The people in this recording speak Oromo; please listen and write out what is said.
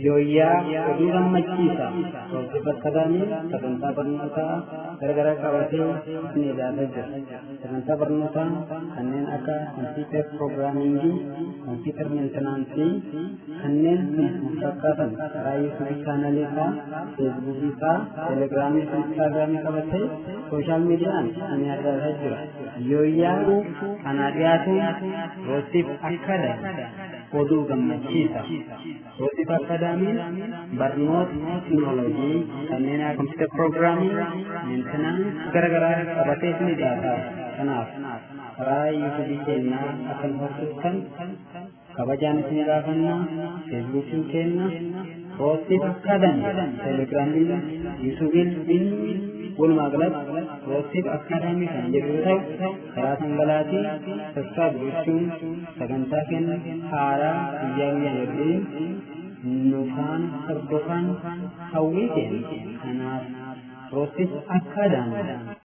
Yooyyaa oduu gammachiisa. Roobbi Bakkadaanii sagantaa barnootaa garagaraa qabatee isin ilaalaa jira. Sagantaa barnootaa kanneen akka computer programming, computer maintenance, kanneen kana fakkaatan karaa YouTube chaanalii isaa, Feesbuukii isaa, Telegiraamii fi Instaagiraamii qabatee social miidiyaan isin ilaalaa jira. Yooyyaa kanaa dhiyaatu Roosiif Akkaadaamii oduu gammachiisa. Roosiif Akkaadaamiin barnoota teekinooloojii kanneen akka computer programming, maintenance garagaraa qabatee isin dhiyaata. Kanaaf karaa YouTube keenyaa akka nu hordoftan kabajaan isin gaafanna. Feesbuukiin keenya Roosiif Akkaadaamii, Telegiraamiin, YouTubein, walumaa galatti Roosiif Akkaadaamii kan jedhu yoo ta'u, karaa sangalaatii subscribe gochuun sagantaa keenya haaraa guyyaa guyyaan wajjin nu faana hordofan hawwii keenya. Kanaaf Roosiif Akkaadaamii.